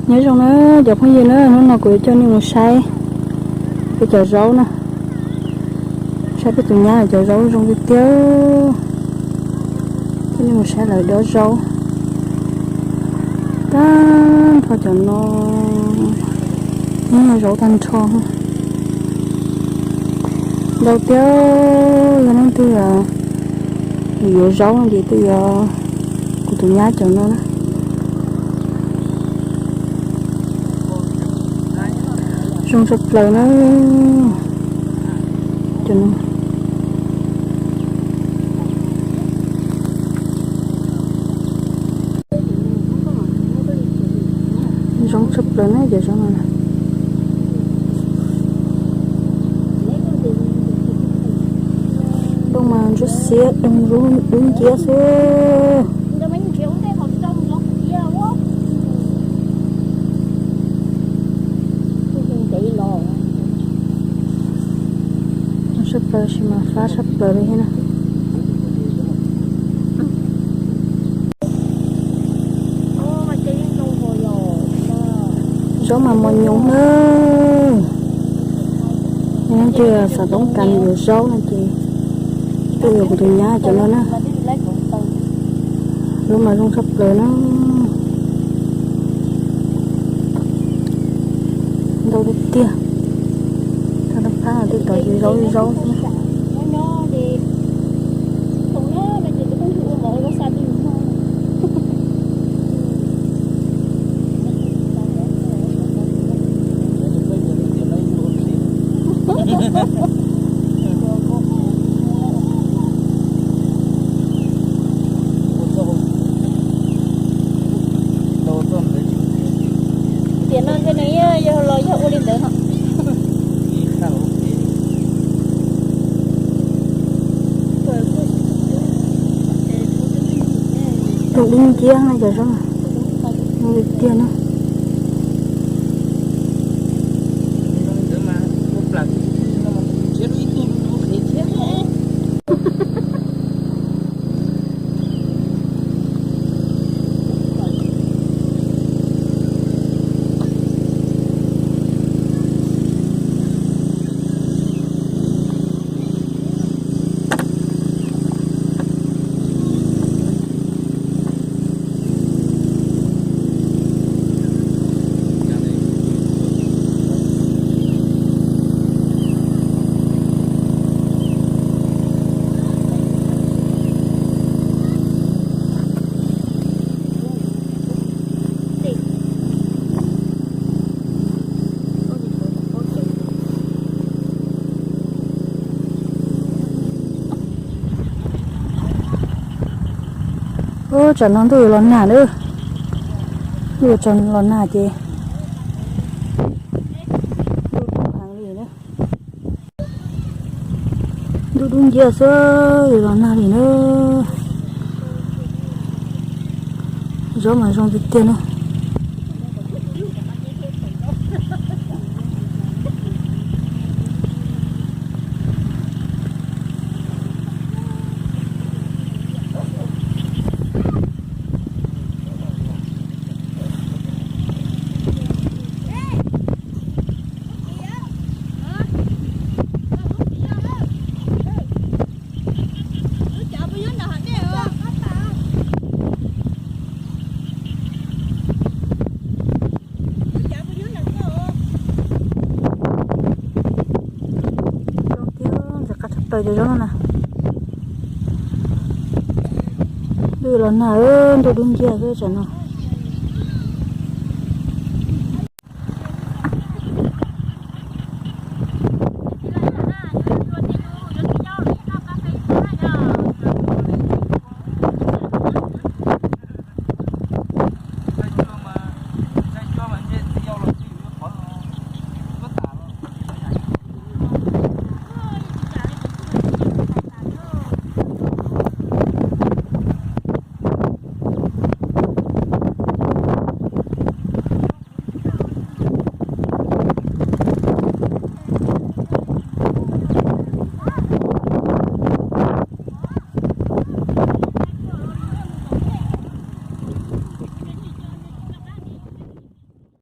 Nyob zoo na cov phooj ywg na, hnub no kuv yuav coj nej mus saib peb cov zaub na, saib peb tus nyab cov zaub zoo tiag tiag. Coj nej mus saib lawv dob zaub. Tag nrho cov no, nyob zaub tag nrho. Ntau tiag, yog leej twg yuav zaub no ces twb yuav kuv tus nyab cov no na. Zoo tshaj plaws na. Cov no zoo tshaj plaws na cov zaub no. Doog mas ntsuab xiab, doog dub nciab xwb. Sab plaws, sis mas fab sab plaws li thiab na. Zaub mas mos nyoos na. Yog leej twg xav toob kas yuav zaub no ces tuaj yuav kuv tus nyab cov no na. Zaub mas zoo tshaj plaws na. Ntau tiag tiag. Thaj dab phab tej tod ces zaub zaub xwb. Tiam no ntshe nws yog los yog ua li ntawd no. Tus dub nciab no cov zaub no, tiag no. Ub, tsam no ntuj yuav los nag lawm. Ntuj yuav los nag ces ntuj heev li na. Ntuj dub nciab xwb, yuav los nag li na. Zaub mas zoo tiag tiag na. Zoo tiag, ntxim qab tshaj plaws cov zaub no na. Ntuj los nag, ntuj dub nciab xwb tsam no.